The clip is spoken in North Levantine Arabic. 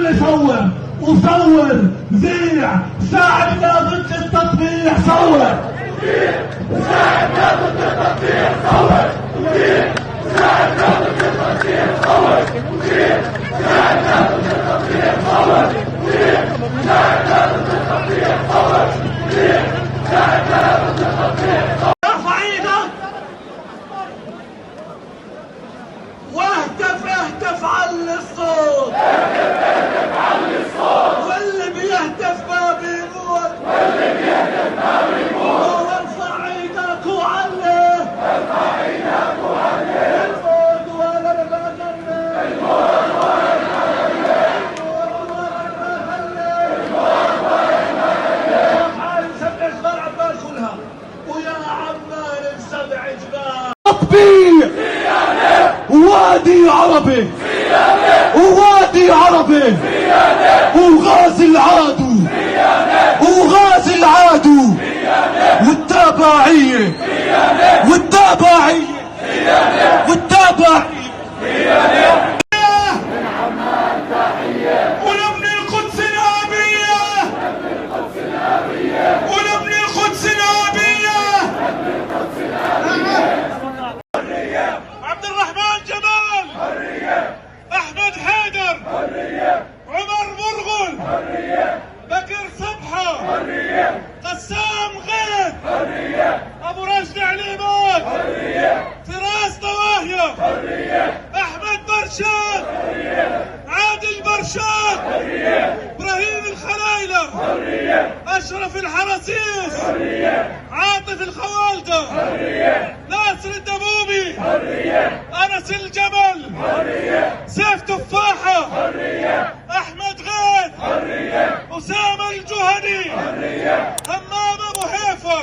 الكل يصور وصور، زيع، ساعدنا ضد التطبيع، صور ساعدنا ضد التطبيع، صور ساعدنا ضد التطبيع، صور ساعدنا ضد التطبيع، صور ساعدنا ضد التطبيع، صور ساعدنا ضد التطبيع. ارفع ايدك واهتف، اهتف علي الصوت، اهتف علي الصوت، واللي بيهتف ما بيموت، واللي بيهتف ما بيموت. وارفع ايدك وعلي، ارفع ايدك وعلي، الموت ولا المذلة، الموت ولا المذلة، الموت ولا المذلة، الموت ولا المذلة. يا سبع جبال عمان كلها، ويا عمان بسبع جبال. تطبيع وادي عربي، ووادي عربي، وغاز العادو، وغاز العادو، والتابعية، والتابعية، والتابعية. ولابن القدس الآبية، ولابن القدس الآبية. عبد الرحمن جمال، أحمد حيدر، عمر مرغل، بكر صبحة، قسام غيث، أبو راشد عليمات، فراس طواهية، أحمد برشاد، عادل برشاد، إبراهيم الخلايلة، أشرف الحراسيس، عاطف الخوالدة، ناصر الدبوبي، أنس الجمل، سيف تفاحة، أحمد غيث، أسامة الجهني، همام أبو هيفا.